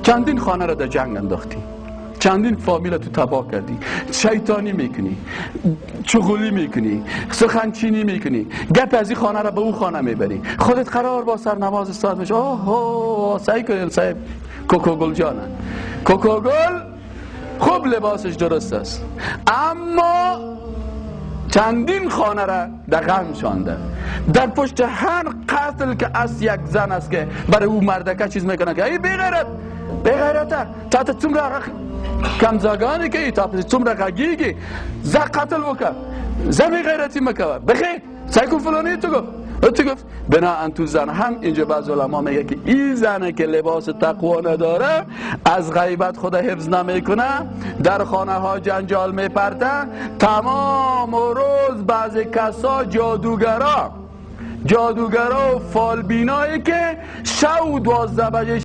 چندین خانه را در جنگ انداختی، چندین فامیل تو تباه کردی، شیطانی میکنی، چغولی میکنی، سخنچینی میکنی، گپ از این خانه را به او خانه میبری، خودت قرار با سر نماز استاد میشه. اوه سعی کنید صاحب کوکو گل جانه، کوکو گل خوب لباسش درست است، اما چندین خانه را در غم شانده. در پشت هر قتل که از یک زن است که برای او مردکه چیز میکنه که ای بیغیرت بیغیرته تا ته څومره کمزاګانې کوي، تا پسې څومره غږیږي، زه قتل وکړه، زه بیغیرتي مه کوه، بخیر سعی کن فلانی تو گفت تو گفت. بناهن تو زن هم اینجا بعض علما میگه که این زنه که لباس تقوا نداره، از غیبت خود حفظ نمیکنه، در خانه ها جنجال میپرته، تمام روز بعضی کسا جادوگرا و فالبینایی که شو 12 بجه